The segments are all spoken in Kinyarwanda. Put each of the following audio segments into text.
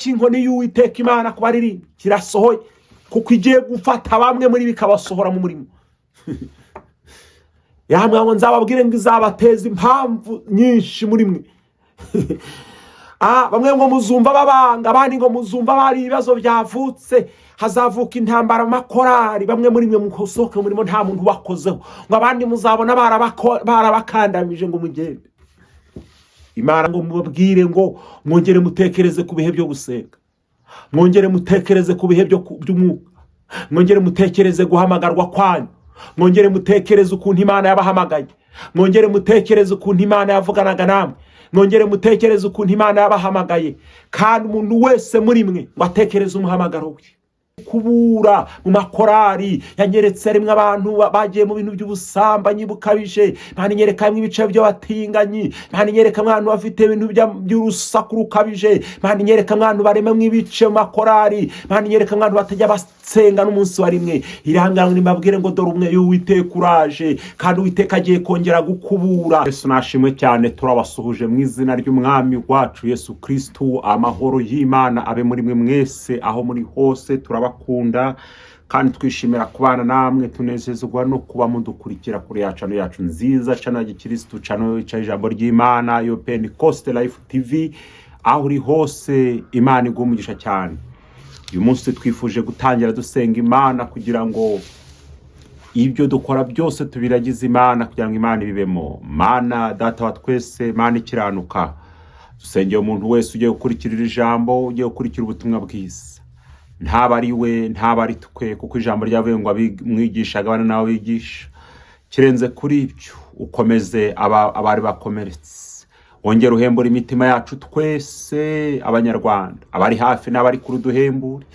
Cy'inkoni y'Uwiteka Imana ku baririmbyi kirasohoye, kuko igiye gufata bamwe muri bikabasohora mu murimo. Yambwira ngo nzababwire ngo izabateza impamvu nyinshi muri mwe. Bamwe ngo muzumva babanga, abandi ngo muzumva bari ibibazo byavutse, hazavuka intambara mu makorari. Bamwe muri mwe musohoke mu murimo nta muntu ubakozeho, ngo abandi muzabona barabakandamije ngo mugende. Imana ngo mubabwire ngo mwongere mutekereze ku bihe byo gusenga, mwongere mutekereze ku bihe by'umwuka, mwongere mutekereze guhamagarwa kwanyu, mwongere mutekereze ukuntu Imana yabahamagaye, mwongere mutekereze ukuntu Imana yavuganaga namwe, mwongere mutekereze ukuntu Imana yabahamagaye. Kandi umuntu wese muri mwe ngo atekereze umuhamagaro we. Kubura mu makorari yanyeretse rimwe abantu bagiye mu bintu by'ubusambanyi bukabije. Imana inyereka ibice by'abatinganyi. Imana inyereka abantu bafite ibintu by'urusaku rukabije. Imana inyereka abantu baremamo ibice mu makorari. Imana inyereka abantu batajya basenga n'umunsi wa rimwe. Irangana mbabwire ngo dore umwe y'Uwiteka uraje, kandi Uwiteka agiye kongera gukubura. Yesu nashimwe cyane. Turabasuhuje mu izina ry'Umwami wacu Yesu Kristu. Amahoro y'Imana abe muri mwe mwese aho muri hose. Turabakunda kandi twishimira kubana namwe, tunezezwa no kuba mudukurikira kuri ya channel yacu nziza, channel ya gikirisitu, channel yicaye ijambo ry'Imana yo Pentecost Life TV. Aho uri hose, Imana iguhe umugisha cyane. Uyu munsi twifuje gutangira dusenga Imana kugira ngo ibyo dukora byose tubiragize Imana, kugira ngo Imana ibibemo. Mana Data wa twese, Mana ikiranuka, dusengeye umuntu wese ugiye gukurikira iri jambo, ugiye gukurikira ubutumwa bwiza. Ntaba ari we, ntaba ari twe, kuko ijambo ryavuye ngo abamwigisha abana nawe bigisha. Kirenze kuri ibyo, ukomeze abari bakomeretse, wongere uhembura imitima yacu twese Abanyarwanda, abari hafi n'abari kure, uduhembure,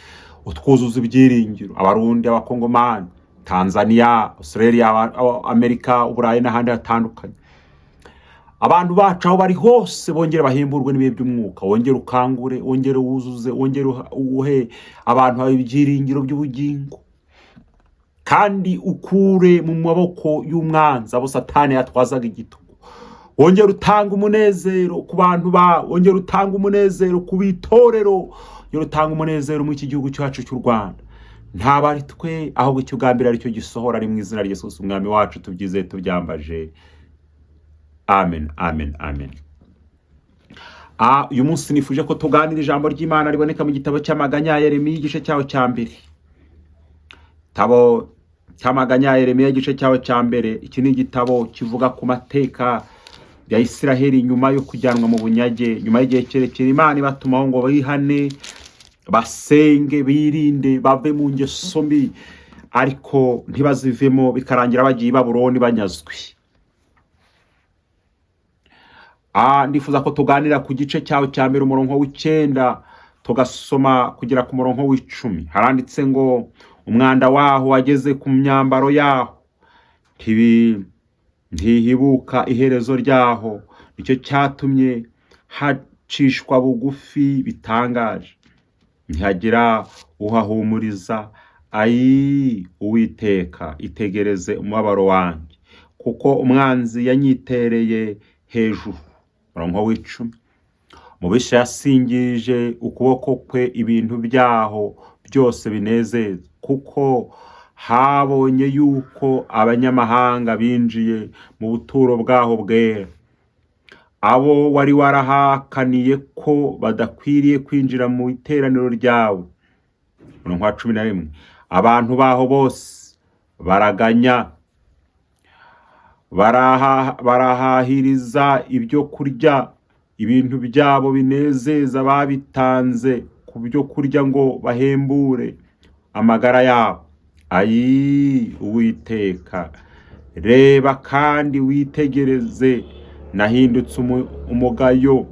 utwuzuza ibyiringiro. Abarundi, Abakongomani, Tanzania, Australia, Amerika, Uburayi n'ahandi hatandukanye, abantu bacu aho bari hose bongere bahemburwe n'ibihe by'umwuka. Wongere ukangure, wongere wuzuze, wongere uhe abantu bawe ibyiringiro by'ubugingo, kandi ukure mu maboko y'umwanzi abo Satani yatwazaga igitugu. Wongere utange umunezero ku bantu bawe, wongere utange umunezero ku bitorero, wongere utange umunezero muri iki gihugu cyacu cy'u Rwanda. Ntaba ari twe, ahubwo icyo ugambira aricyo gisohora. Ari mu izina rya Yesu Umwami wacu tubyizeye, tubyambaje. Amen, amen, amen. Uyu munsi nifuje ko tuganira ijambo ry'Imana riboneka mu gitabo cy'Amaganya ya Yeremiya, igice cyaho cya mbere. Igitabo cy'Amaganya ya Yeremiya, igice cyaho cya mbere. Iki ni igitabo kivuga ku mateka ya Isiraheli nyuma yo kujyanwa mu bunyage, nyuma y'igihe kirekire Imana ibatumaho ngo bihane, basenge, birinde, bave mu ngeso mbi, ariko ntibazivemo, bikarangira bagiye i Babuloni banyazwe. Ndifuza ko tuganira ku gice cyawe cya mbere, umurongo w'9, tugasoma kugera ku murongo w'10. Haranditse ngo: "Umwanda waho wageze ku myambaro yaho, ntihibuka iherezo ryaho. Nicyo cyatumye hacishwa bugufi bitangaje, ntihagira uhahumuriza. Ayi Uwiteka, itegereze umubabaro wanjye, kuko umwanzi yanyitereye hejuru." Umurongo w'10: "Mubisha yasingije ukuboko kwe ibintu byaho byose binezeza, kuko habonye yuko abanyamahanga binjiye mu buturo bwaho bwera, abo wari warahakaniye ko badakwiriye kwinjira mu iteraniro ryawe." Umurongo wa 11: "Abantu baho bose baraganya, barahahiriza ibyo kurya. Ibintu byabo binezeza babitanze ku byo kurya ngo bahembure amagara yabo. Ayi Uwiteka, reba kandi witegereze, nahindutse umugayo.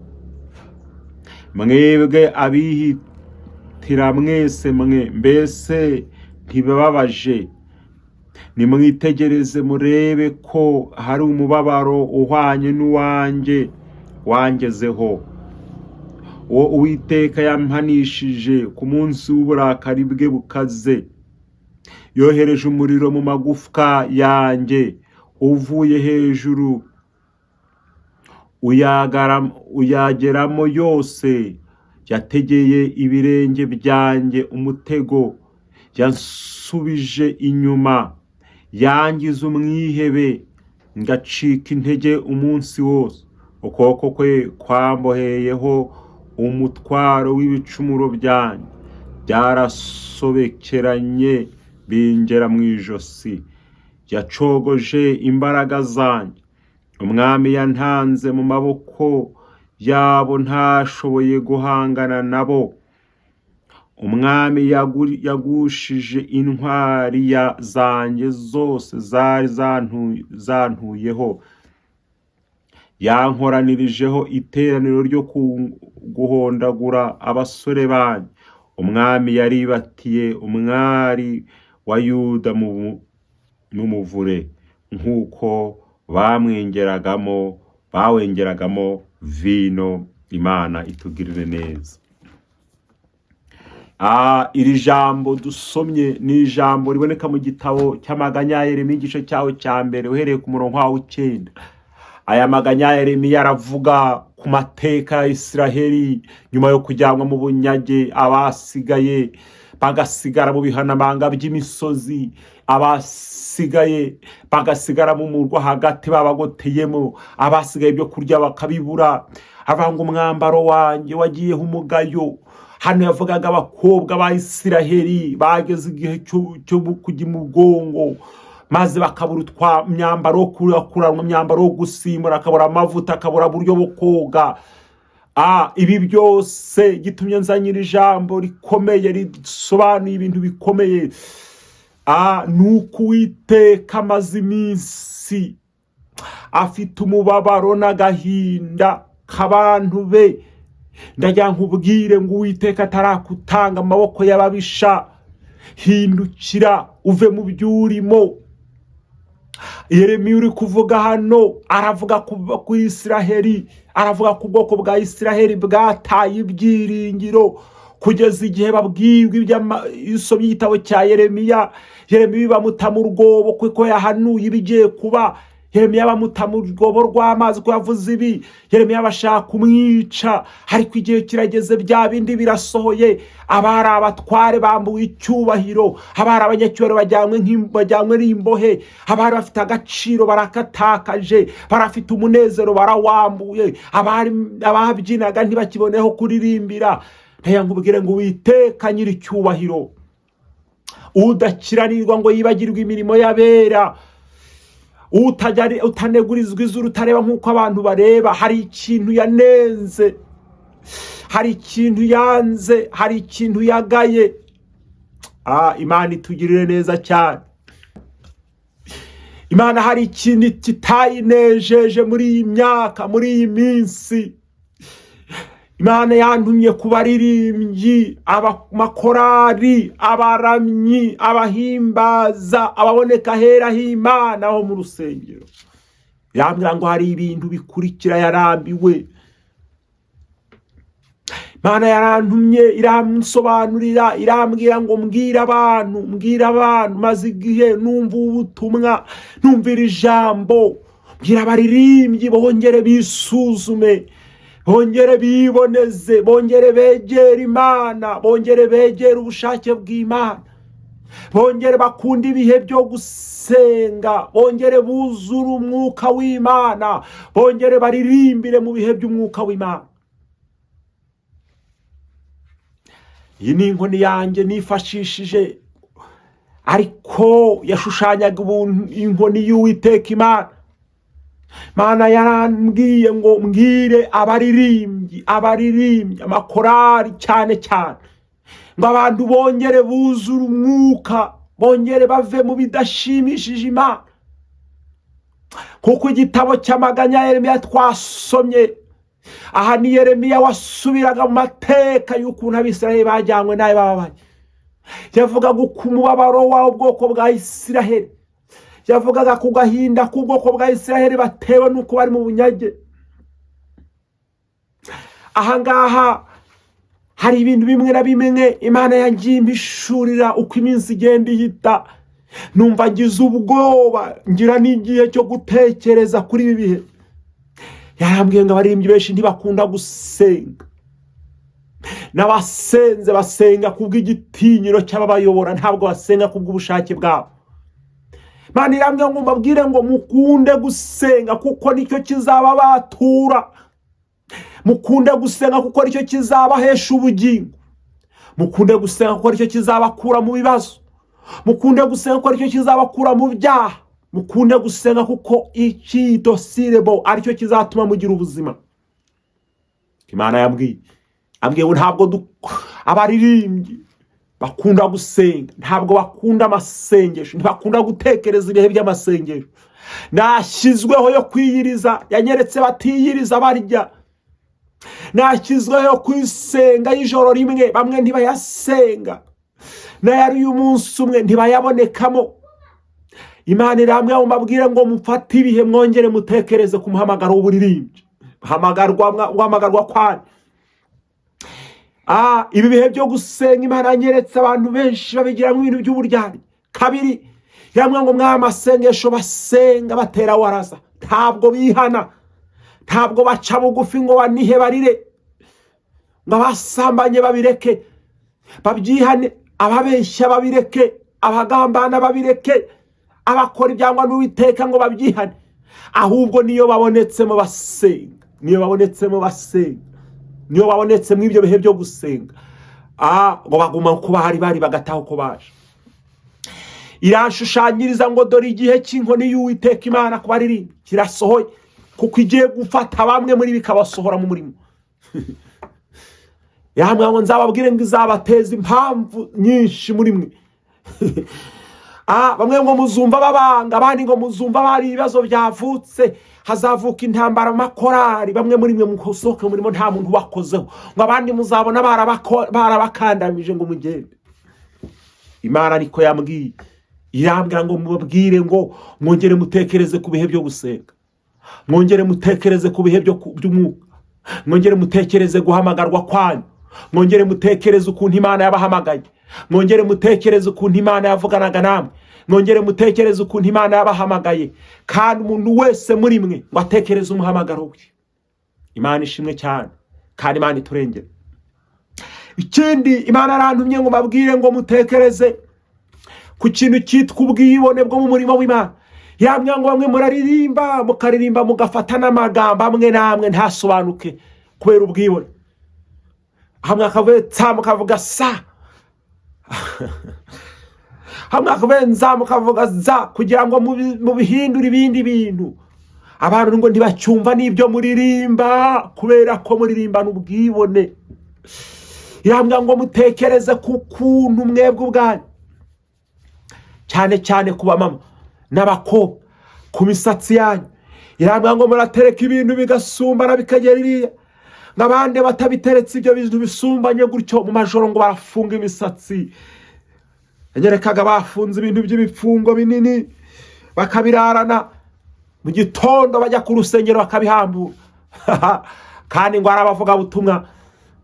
Mwebwe abihitira mwese mwe, mbese ntibibabaje? Nimwitegereze murebe ko hari umubabaro uhwanye n'uwanjye wangezeho, uwo Uwiteka yampanishije ku munsi w'uburakari bwe bukaze. Yohereje umuriro mu magufwa yanjye uvuye hejuru, uyageramo yose." Yategeye ibirenge byanjye umutego, yansubije inyuma, yangize umwihebe, ngacika intege umunsi wose. Ukuboko kwe kwamboheyeho umutwaro w'ibicumuro byanjye, byarasobekeranye bingera mu ijosi. Yacogoje imbaraga zanjye. Umwami yantanze mu maboko yabo ntashoboye guhangana nabo. Umwami yagushije intwari zanjye zose zari zantuyeho, yankoranirijeho iteraniro ryo guhondagura abasore banjye. Umwami yaribatiye umwari wa Yuda mu muvure, nk'uko bamwengeragamo bawengeragamo vino. Imana itugirire neza. Iri jambo dusomye ni ijambo riboneka mu gitabo cy'Amaganya ya Yeremiya, igice cyaho cya mbere, uhereye ku murongo wawo 9. Aya maganya ya Yeremiya aravuga ku mateka ya Isiraheli nyuma yo kujyanwa mu bunyage, abasigaye bagasigara mu bihanamanga by'imisozi, abasigaye bagasigara mu murwa hagati babagoteyemo, abasigaye ibyo kurya bakabibura. Avuga ngo umwambaro wanjye wagiyeho umugayo. Hano yavugaga abakobwa ba Isiraheli bageze igihe cyo kujya imugongo, maze bakabura utwa myambaro yo kuranwa, imyambaro yo gusimbura, akabura amavuta, akabura uburyo bwo koga. Ibi byose gitumye nzanyira ijambo rikomeye risobanuye ibintu bikomeye. Ni uko Uwiteka amaze iminsi afite umubabaro n'agahinda k'abantu be. Ndagira nkubwire ngo Uwiteka atarakutanga amaboko y'ababisha, hindukira uve mu byo urimo. Yeremiya uri kuvuga hano aravuga kuri Isiraheli, aravuga ku bwoko bwa Isiraheli bwataye ibyiringiro kugeza igihe babwirwa isomye igitabo cya Yeremiya. Yeremiya bamuta mu rwobo kuko yahanuye ibigiye kuba. Yeremiya bamuta mu rwobo rw'amazi ko yavuze ibi. Yeremiya bashaka kumwica, ariko igihe kirageze, bya bindi birasohoye. Abari abatware bambuwe icyubahiro, abari abanyacyubahiro bajyanywe n'imbohe, abari bafite agaciro barakatakaje, barafite umunezero barawambuye, abari ababyinaga ntibakiboneho kuririmbira. Nkubwire ngo Uwiteka nyir'icyubahiro, udakiranirwa ngo yibagirwe imirimo y'abera, utajya utanegurizwa izuru, utareba nk'uko abantu bareba, hari ikintu yanenze, hari ikintu yanze, hari ikintu yagaye. Imana itugirire neza cyane. Imana hari ikintu kitayinejeje muri iyi myaka, muri iyi minsi. Imana yantumye ku baririmbyi, amakorari, abaramyi, abahimbaza, ababoneka ahera h'Imana ho mu rusengero. Yambwira ngo hari ibintu bikurikira yarambiwe. Imana yarantumye, iransobanurira, irambwira ngo mbwire abantu, mbwire abantu. Maze igihe numva ubutumwa, numvira ijambo, mbwira abaririmbyi bongere bisuzume, bongere biboneze, bongere begere Imana, bongere begere ubushake bw'Imana, bongere bakunde ibihe byo gusenga, bongere buzure umwuka w'Imana, bongere baririmbire mu bihe by'umwuka w'Imana. Iyi ni inkoni yanjye nifashishije, ariko yashushanyaga inkoni y'Uwiteka Imana. Mana yarambwiye ngo mbwire abaririmbyi, abaririmbyi, amakorari cyane cyane, ngo abantu bongere buzure umwuka, bongere bave mu bidashimishije Imana. Kuko igitabo cy'Amaganya ya Yeremiya twasomye aha, ni Yeremiya wasubiraga mu mateka y'ukuntu Abisiraheli bajyanywe n'ayo bababaye. Yavugaga ku mubabaro w'ubwoko bwa Isiraheli, yavugaga ku gahinda k'ubwoko bwa Isiraheli batewe n'uko bari mu bunyage. Ahangaha hari ibintu bimwe na bimwe Imana yagiye impishurira uko iminsi igenda ihita, numva ngize ubwoba, ngira n'igihe cyo gutekereza kuri ibi bihe. Yarambwiye ngo abaririmbyi benshi ntibakunda gusenga. N'abasenze basenga kubw'igitinyiro cy'ababayobora, ntabwo basenga kubw'ubushake bwabo. Imana irambwira ngo mbabwire ngo mukunde gusenga kuko nicyo kizababatura. Mukunde gusenga kuko nicyo kizabahesha ubugingo. Mukunde gusenga kuko nicyo kizabakura mu bibazo. Mukunde gusenga kuko nicyo kizabakura mu byaha. Mukunde gusenga kuko ikidosirebo aricyo kizatuma mugira ubuzima. Imana yambwiye, ambwiye ngo ntabwo abaririmbyi bakunda gusenga, ntabwo bakunda amasengesho, ntibakunda gutekereza ibihe by'amasengesho. Nashyizweho yo kwiyiriza, yanyeretse batiyiriza barya. Nashyizweho yo kwisenga y'ijoro rimwe, bamwe ntibayasenga, n'ayari umunsi umwe ntibayabonekamo. Imana irambwira ngo mbabwire ngo mufate ibihe, mwongere mutekereze ku muhamagaro w'uburirimbyi, guhamagarwa kwanyu. Ibi bihe byo gusenga, Imana yanyeretse abantu benshi babigiramo ibintu by'uburyarya. Kabiri, yamwe ngo mwa masengesho basenga batera waraza, ntabwo bihana, ntabwo baca bugufi ngo banihe barire, ngo abasambanye babireke babyihane, ababeshya babireke, abagambana babireke, abakora ibyangwa n'Uwiteka ngo babyihane. Ahubwo niyo babonetsemo basenga, niyo babonetsemo basenga, niyo babonetse muri ibyo bihe byo gusenga, ngo baguma kuba hari bari bagataha uko baje. Irashushanyiriza ngo dore igihe cy'inkoni y'Uwiteka Imana ku baririmba kirasohoye, kuko igiye gufata bamwe muri bikabasohora mu murimo. Yambwira ngo nzababwire ngo izabateza impamvu nyinshi muri mwe. Bamwe ngo muzumva babanga, abandi ngo muzumva bari ibibazo byavutse, hazavuka intambara mu makorari, bamwe muri mwe musohoke murimo nta muntu ubakozeho, ngo abandi muzabona barabakandamije ngo mugende. Imana niko yambwiye, irambwira ngo mubabwire ngo mwongere mutekereze ku bihe byo gusenga, mwongere mutekereze ku bihe by'umwuka, mwongere mutekereze guhamagarwa kwanyu, mwongere mutekereze ukuntu Imana yabahamagaye, mwongere mutekereze ukuntu Imana yavuganaga namwe, mwongere mutekereze ukuntu Imana yabahamagaye. Kandi umuntu wese muri mwe ngo atekereze umuhamagaro we. Imana ishimwe cyane, kandi Imana iturengera. Ikindi, Imana yarantumye ngo mbabwire ngo mutekereze ku kintu cyitwa ubwibone bwo mu murimo w'Imana. Yambwira ngo bamwe muraririmba, mukaririmba mugafata n'amagambo amwe n'amwe ntasobanuke kubera ubwibone. Hamwe akavuga tsa mukavuga sa, hamwe akavuga nza mukavuga za, kugira ngo mubihindure ibindi bintu. Abantu ngo ntibacyumva n'ibyo muririmba kubera ko muririmba n'ubwibone. Irambwira ngo mutekereze ku kuntu mwebwe ubwanyu, cyane cyane ku bamama n'abakobwa, ku misatsi yanyu. Irambwira ngo muratereka ibintu bigasumbana bikagera iriya, ngo abandi batabiteretse ibyo bintu bisumbanye gutyo, mu majoro ngo barafunga imisatsi. Yanyerekaga bafunze ibintu by'ibipfungo binini, bakabirarana, mu gitondo bajya ku rusengero bakabihambura. Kandi ngo ari abavugabutumwa,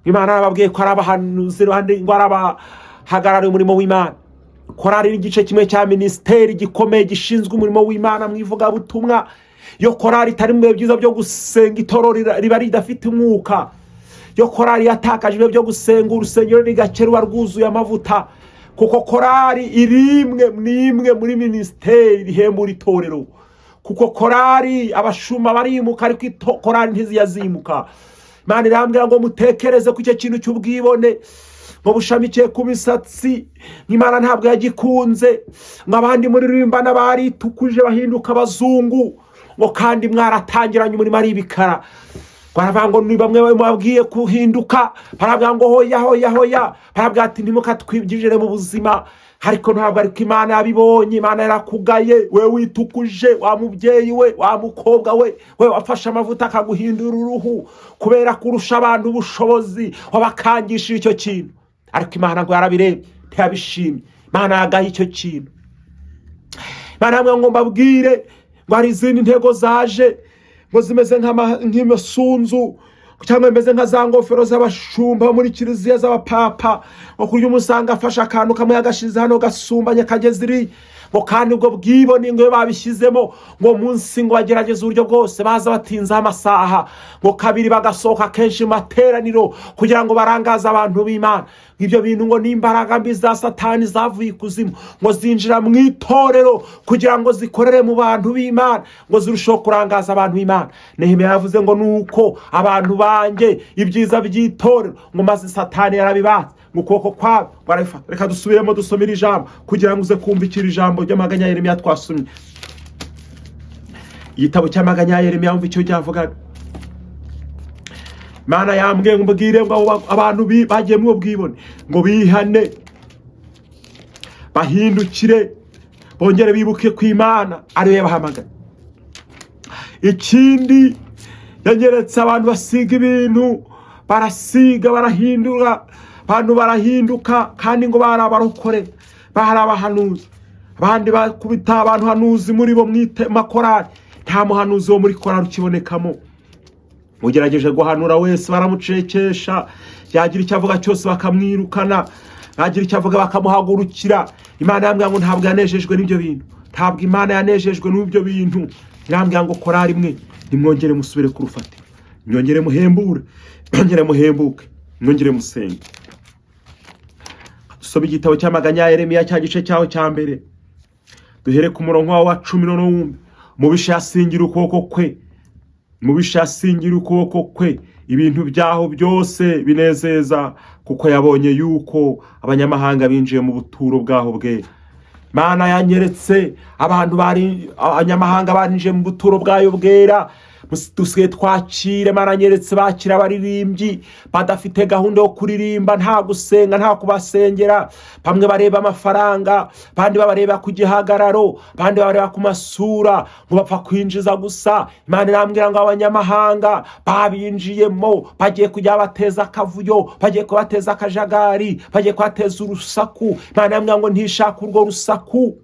Imana yarababwiye ko ari abahanuzi, ngo ari abahagarariye umurimo w'Imana. Korari n'igice kimwe cya minisiteri gikomeye gishinzwe umurimo w'Imana mu ivugabutumwa. Iyo korari itari mu bihe byiza byo gusenga, itorero riba ridafite umwuka. Iyo korari yatakaje ibihe byo gusenga, urusengero ni gake ruba rwuzuye amavuta, kuko korari iri imwe n'imwe muri minisiteri rihembura itorero. Kuko korari abashumba barimuka, ariko korari ntiziyazimuka. Imana irambwira ngo mutekereze ku icyo kintu cy'ubwibone ngo bushamikiye ku misatsi, Imana ntabwo yagikunze. Ngo abandi muririmbana baritukuje bahinduka abazungu, ngo kandi mwaratangiranye umurimo ari ibikara. Baravuga ngo ni bamwe mubabwiye kuhinduka, baravuga ngo hoya hoya hoya, baravuga ati ntimukatwinjire mu buzima. Ariko ntabwo, ariko Imana yabibonye, Imana yarakugaye. We witukuje, wa mubyeyi we, wa mukobwa we, we wafashe amavuta akaguhindura uruhu kubera kurusha abantu ubushobozi, wabakangishije icyo kintu. Ariko Imana ngo yarabirebye, ntiyabishimye. Imana yagaye icyo kintu. Imana yambwiye ngo mbabwire ngo hari izindi ntego zaje ngo zimeze nk'imisunzu, Cyangwa bimeze nka za ngofero z'abashumba bo muri kiliziya z'abapapa, ngo kurya umusanga afashe akantu kamwe agashize hano gasumbanye kageze iriya. Ngo kandi ubwo bwibone, ngo iyo babishyizemo, ngo munsi ngo bagerageze uburyo bwose baza batinzeho amasaha, ngo kabiri bagasohoka kenshi mu materaniro kugira ngo barangaze abantu b'Imana. Ibyo bintu ngo ni imbaraga mbi za Satani zavuye ikuzimu, ngo zinjira mu itorero kugira ngo zikorere mu bantu b'Imana, ngo zirusheho kurangaza abantu b'Imana. Nehemiya yavuze ngo nuko abantu banjye, ibyiza by'itorero, ngo maze Satani yarabibatse, ngo ukuboko kwabo barabifata. Reka dusubiremo, dusome iri jambo kugira ngo uze kumva ikiri jambo ry'amaganya ya Yeremiya twasomye. Igitabo cy'amaganya ya Yeremiya, wumva icyo cyavugaga. Imana yambwiye ngo mbwire ngo abo abantu bagiye muri ubwo bwibone ngo bihane, bahindukire, bongere bibuke ku Imana ariyo yabahamagaye. Ikindi yanyeretse, abantu basiga ibintu, barasiga, barahindura abantu, barahinduka, kandi ngo bari abarokore, bari abahanuzi. Abandi bakubita abantu hanuzi muri bo mwite makorari, nta muhanuzi wo muri korari ukibonekamo. Ugerageje guhanura wese baramucekesha, yagira icyo avuga cyose bakamwirukana, yagira icyo avuga bakamuhagurukira. Imana yambwira ngo ntabwo yanejejwe n'ibyo bintu, ntabwo Imana yanejejwe n'ibyo bintu. Irambwira ngo korari imwe nimwongere musubire ku rufatiro, mwongere muhembure, mwongere muhembuke, mwongere musenge. Dusome igitabo cy'amaganya ya Yeremiya, cya gice cyaho cya mbere, duhere ku murongo wawo wa 10. Noneho wumve: umubisha yasingira ukuboko kwe, umubisha yasingira ukuboko kwe ibintu byaho byose binezeza, kuko yabonye yuko abanyamahanga binjiye mu buturo bwaho bwe. Mana yanyeretse abantu bari abanyamahanga barinjiye mu buturo bwayo bwera. Dusigaye twakire, Mana nyeretse bakira abaririmbyi badafite gahunda yo kuririmba, nta gusenga, nta kubasengera. Bamwe bareba amafaranga, abandi babareba ku gihagararo, abandi babareba ku masura, ngo bapfa kwinjiza gusa. Imana irambwira ngo abanyamahanga babinjiyemo, bagiye kujya bateza akavuyo, bagiye kubateza akajagari, bagiye kubateza urusaku. Imana irambwira ngo ntishaka urwo rusaku.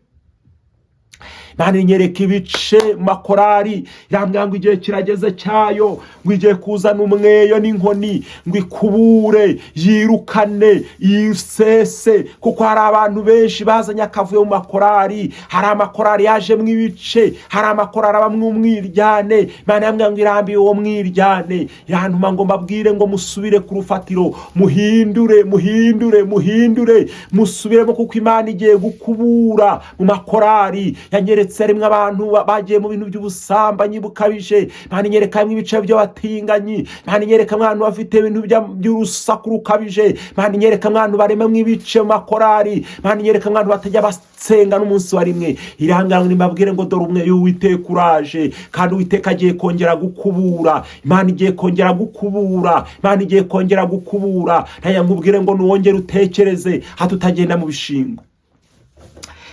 Imana inyereka ibice mu makorari, irambwira ngo igihe kirageze cyayo, ngo igiye kuzana umweyo n'inkoni, ngo ikubure, yirukane, yisese, kuko hari abantu benshi bazanye akavuyo mu makorari. Hari amakorari yajemo ibice, hari amakorari abamwe umwiryane. Imana yambwira ngo irambiwe uwo mwiryane. Irantuma ngo mbabwire ngo musubire ku rufatiro, muhindure, muhindure, muhindure, musubiremo, kuko Imana igiye gukubura mu makorari. Yanyeretse harimo abantu bagiye mu bintu by'ubusambanyi bukabije. Imana inyereka harimo ibice by'abatinganyi. Imana inyereka abantu bafite ibintu by'urusaku rukabije. Imana inyereka abantu baremamo ibice mu makorari. Imana inyereka abantu batajya basenga n'umunsi wa rimwe. Irambwira ngo nimbabwire ngo dore umwe y'Uwiteka uraje, kandi Uwiteka agiye kongera gukubura. Imana igiye kongera gukubura, Imana igiye kongera gukubura. Ntaya nkubwire ngo nuwongere utekereze, hato utagenda mu bishingwe.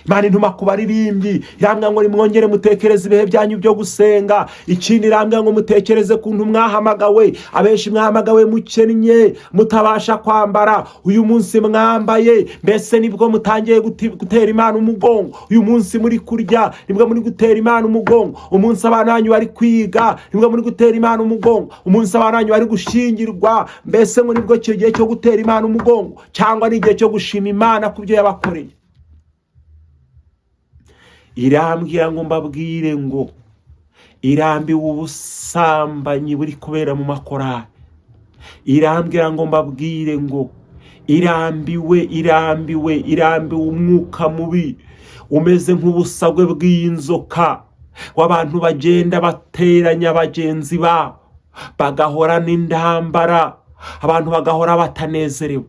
Imana intuma ku baririmbyi, irambwira ngo nimwongere mutekereze ibihe byanyu byo gusenga. Ikindi irambwira ngo mutekereze kuntu mwahamagawe. Abenshi mwahamagawe mukennye, mutabasha kwambara. Uyu munsi mwambaye, mbese nibwo mutangiye gutera Imana umugongo? Uyu munsi muri kurya, nibwo muri gutera Imana umugongo? Umunsi abana banyu bari kwiga, nibwo muri gutera Imana umugongo? Umunsi abana banyu bari gushyingirwa, mbese ngo nibwo icyo gihe cyo gutera Imana umugongo, cyangwa ni igihe cyo gushima Imana ku byo yabakoreye? Irambwira ngo mbabwire ngo irambiwe ubusambanyi buri kubera mu makorari. Irambwira ngo mbabwire ngo irambiwe, irambiwe, irambiwe umwuka mubi umeze nk'ubusagwe bw'inzoka w'abantu bagenda bateranya bagenzi babo, bagahora n'intambara, abantu bagahora batanezerewe.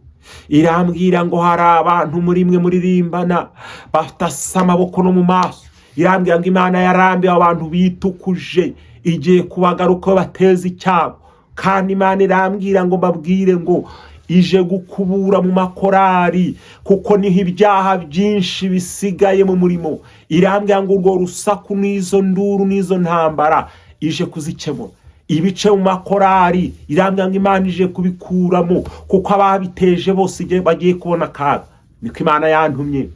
Irambwira ngo hari abantu muri mwe muririmbana batasa amaboko no mu maso. Irambwira ngo Imana yarambiwe abantu bitukuje, igiye kubagaruka bateza icyago. Kandi Imana irambwira ngo mbabwire ngo ije gukubura mu makorari, kuko niho ibyaha byinshi bisigaye mu murimo. Irambwira ngo urwo rusaku n'izo nduru n'izo ntambara ije kuzikemura. Ibice mu makorari, irambwira ngo Imana ije kubikuramo, kuko ababiteje bose igihe bagiye kubona akaga. Niko Imana yantumye.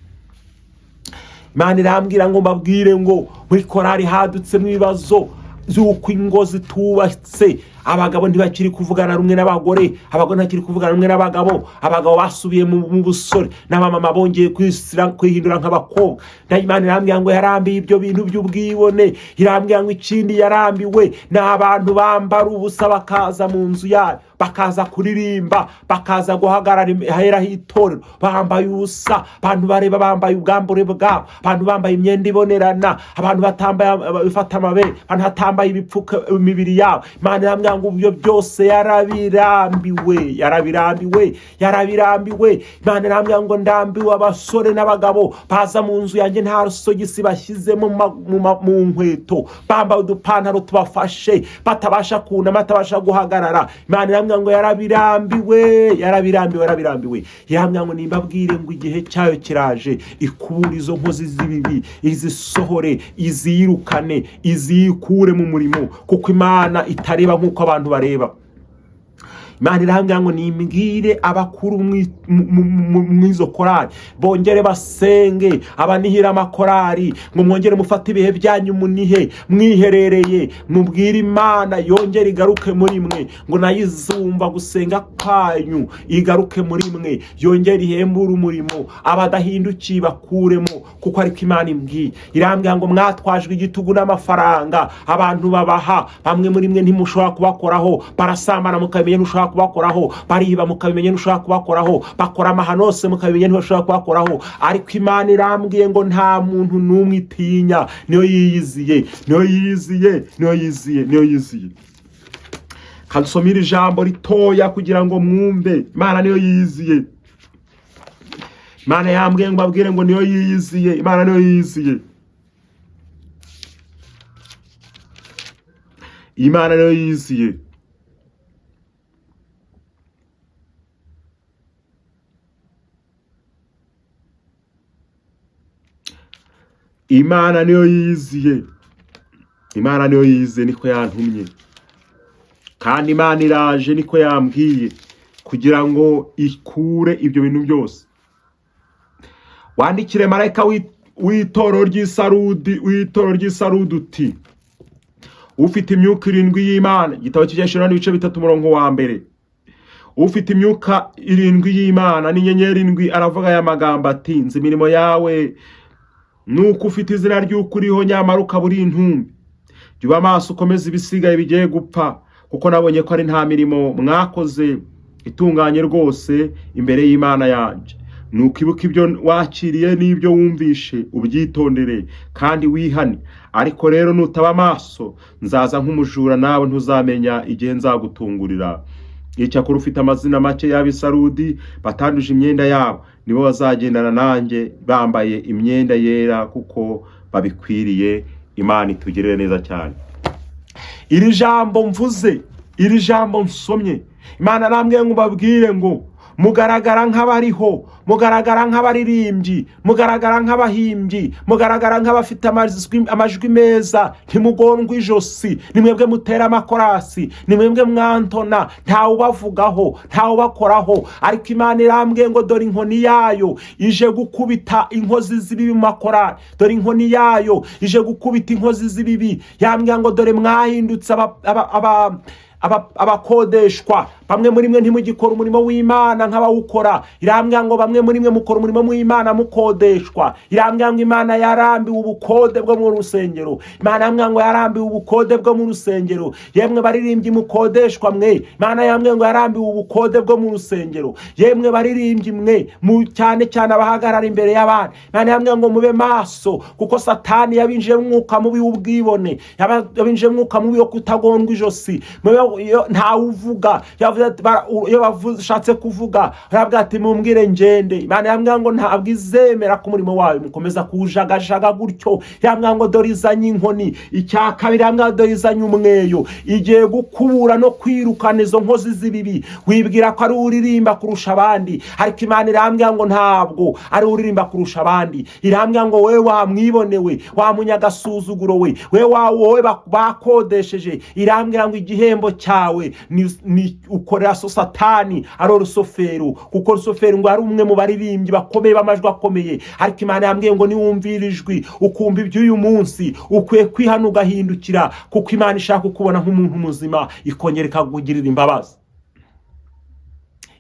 Imana irambwira ngo mbabwire ngo muri korari hadutsemo ibibazo by'uko ingo zitubatse. Abagabo ntibakiri kuvugana rumwe n'abagore, abagore ntibakiri kuvugana rumwe n'abagabo, abagabo basubiye mu busore, n'abamama bongeye kwihindura nk'abakobwa. Imana irambwira ngo yarambiye ibyo bintu by'ubwibone. Irambwira ngo ikindi yarambiwe ni abantu bambara ubusa bakaza mu nzu yayo, bakaza kuririmba, bakaza guhagarara ahera h'itorero bambaye ubusa. Abantu bareba bambaye ubwambure bwabo, abantu bambaye imyenda ibonerana, abantu batambaye bifata amabere, abantu batambaye ibipfuka imibiri yabo. Imana irambwira ngo ibyo byose yarabirambiwe, yarabirambiwe, yarabirambiwe. Imana irambwira ngo ndambiwe abasore n'abagabo baza mu nzu yanjye nta sogisi bashyizemo mu nkweto, bambaye udupantaro tubafashe, batabasha kunama, batabasha guhagarara. Imana irambwira ngo yarabirambiwe, yarabirambiwe, yarabirambiwe. Irambwira ngo nimbabwire ngo igihe cyayo kiraje, ikubure izo nkozi z'ibibi, izisohore, izirukane, izikure mu murimo, kuko Imana itareba nk'uko abantu bareba. Imana irambwira ngo nimbwire abakuru mw'izo korari bongere basenge, abanihira amakorari ngo mwongere mufate ibihe byanyu munihe mwiherereye, mubwire Imana yongere igaruke muri mwe, ngo nayo izumva gusenga kwanyu, igaruke muri mwe, yongere ihembure umurimo, abadahindukiye bakuremo, kuko ariko Imana imbwiye. Irambwira ngo mwatwajwe igitugu n'amafaranga abantu babaha, bamwe muri mwe ntimushobora kubakoraho, barasambana mukabimenya ntushobora kubakoraho, bariba mukabimenya ntushobora kubakoraho, bakora amahano yose mukabimenya ntibashobora kubakoraho. Ariko Imana irambwiye ngo nta muntu n'umwe itinya, niyo yiyiziye, niyo yiyiziye, niyo yiziye, niyo yiziye. Kansomira ijambo ritoya kugira ngo mwumve. Imana niyo yiyiziye. Imana yambwiye ngo babwire ngo niyo yiyiziye. Imana niyo yiyiziye. Imana niyo yiyiziye. Imana niyo yiyiziye. Imana niyo yiyiziye, niko yantumye. Kandi Imana iraje, niko yambwiye, kugira ngo ikure ibyo bintu byose. Wandikire marayika w'itorero ry'Isarudi, w'itorero ry'Isarudi uti: ufite imyuka irindwi y'Imana. Igitabo cy'Ibyahishuriwe n'ibice 3 umurongo wa 1. Ufite imyuka irindwi y'Imana n'inyenyeri indwi aravuga aya magambo ati: nzi imirimo yawe, nuko ufite izina ry'uko uriho, nyamara ukaba uri intumbi. Jya uba maso ukomeze ibisigaye bigiye gupfa, kuko nabonye ko ari nta mirimo mwakoze itunganye rwose imbere y'Imana yanjye. Nuko ibuka ibyo wakiriye n'ibyo wumvishe, ubyitondere kandi wihane. Ariko rero nutaba amaso, nzaza nk'umujura, nawe ntuzamenya igihe nzagutungurira. Icyakora ufite amazina make y'Abisarudi batanduje imyenda yabo, nibo bazagendana nanjye bambaye imyenda yera, kuko babikwiriye. Imana itugirire neza cyane. Iri jambo mvuze, iri jambo nsomye, Imana namwe ngo babwire ngo mugaragara nk'abariho, mugaragara nk'abaririmbyi, mugaragara nk'abahimbyi, mugaragara nk'abafite amajwi meza, ntimugondwa ijosi, ni mwebwe mutera amakorasi, ni mwebwe mwantona, ntawe ubavugaho, ntawe ubakoraho. Ariko Imana irambwiye ngo dore inkoni yayo ije gukubita inkozi z'ibibi mu makorari, dore inkoni yayo ije gukubita inkozi z'ibibi. Yambwiye ngo dore mwahindutse abakodeshwa, bamwe muri mwe ntimugikora umurimo w'Imana nk'abawukora. Irambwira ngo bamwe muri mwe mukora umurimo w'Imana mukodeshwa. Irambwira ngo Imana yarambiwe ubukode bwo mu rusengero. Imana yambwira ngo yarambiwe ubukode bwo mu rusengero. Yemwe baririmbyi mukodeshwa mwe, Imana yambwira ngo yarambiwe ubukode bwo mu rusengero. Yemwe baririmbyi mwe, cyane cyane abahagarara imbere y'abandi, Imana yambwira ngo mube maso, kuko Satani yabinjiye mu mwuka mubi w'ubwibone, yabinjiye mu mwuka mubi wo kutagondwa ijosi. Ntawe uvuga, iyo bashatse kuvuga baravuga ati mumbwire ngende. Imana yambwira ngo ntabwo izemera ko umurimo wayo mukomeza kuwujagajaga gutyo. Yambwira ngo dore izanye inkoni. Icya kabiri yambwira dore izanye umweyo, igiye gukubura no kwirukana izo nkozi z'ibibi. Wibwira ko ari uririmba kurusha abandi, ariko Imana irambwira ngo ntabwo ari uririmba kurusha abandi. Irambwira ngo wowe wamwibonewe, wa munyagasuzuguro we, wowe bakodesheje. Irambwira ngo igihembo cyawe ni ukorera so Satani, ari Rusoferi, kuko Rusoferi ngo ari umwe mu baririmbyi bakomeye b'amajwi akomeye. Ariko Imana yambwiye ngo niwumvira ijwi, ukumva iby'uyu munsi, ukwiye kwihana ugahindukira, kuko Imana ishaka kukubona nk'umuntu muzima, ikongera ikakugirira imbabazi.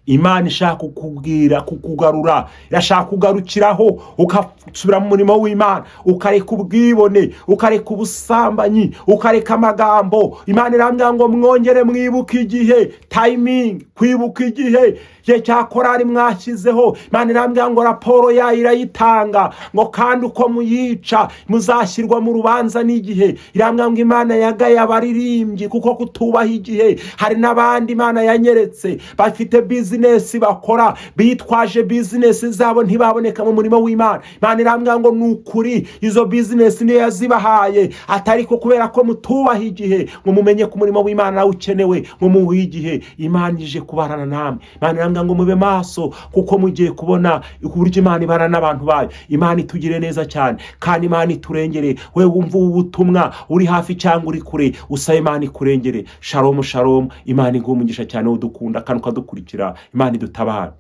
Imana ishaka kukubwira, kukugarura, irashaka kugarukiraho ugasubira mu murimo w'Imana, ukareka ubwibone, ukareka ubusambanyi, ukareka amagambo. Imana irambwira ngo mwongere mwibuke igihe, timing, kwibuka igihe, igihe cya korari mwashyizeho. Imana irambwira ngo raporo yayo irayitanga, ngo kandi uko muyica muzashyirwa mu rubanza n'igihe. Irambwira ngo Imana yagaye abaririmbyi kuko kutubaha igihe. Hari n'abandi Imana yanyeretse bafite business bakora, bitwaje business zabo ntibaboneka mu murimo w'Imana. Imana irambwira ngo ni ukuri izo business niyo yazibahaye, atari ko kubera ko mutubaha igihe, ngo mumenye ko umurimo w'Imana nawe ukenewe, ngo muwuhe igihe. Imana ije kubana namwe. Imana irambwira ngo mube maso, kuko mugiye kubona uburyo Imana ibana n'abantu bayo. Imana itugire neza cyane, kandi Imana iturengere. We wumva ubu butumwa, uri hafi cyangwa uri kure, usaba Imana ikurengere. Shalom, shalom. Imana iguhe umugisha cyane, udukunda kandi ukadukurikira. Imana idutabara.